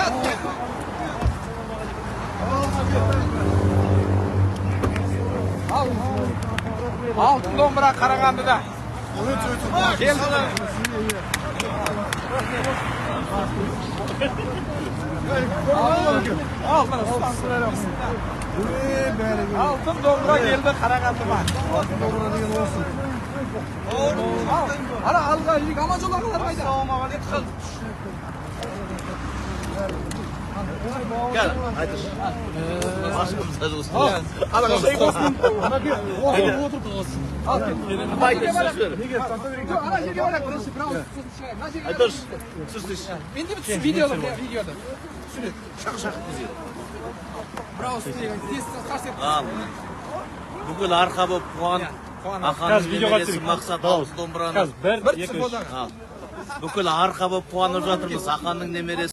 Мақсат. Ал. Алтын домбыра Қарағандыда. Келді. Ал, алтын домбыра келді Қарағандыға. Алтын домбыра деген осы. Ана алға үйге Аманжол ағалар қайда? Ассалаумағалейкум. Gel, haydi. Başımıza olsun. Ана жерге барайық, бірінші бір ауыз сосын шығайық. Мына жерге Айтор, түсір. Менде бір видеода, видеода. Сурет. Шақ-шақ бізге. Бір ауыз тез қарсы. Ал. Бүкіл арқа болып қуан. Аханның немересі Мақсат алтын домбыраны. Бір түсіп. Бүкіл арқа болып қуанып жатырмыз. Аханның немересі.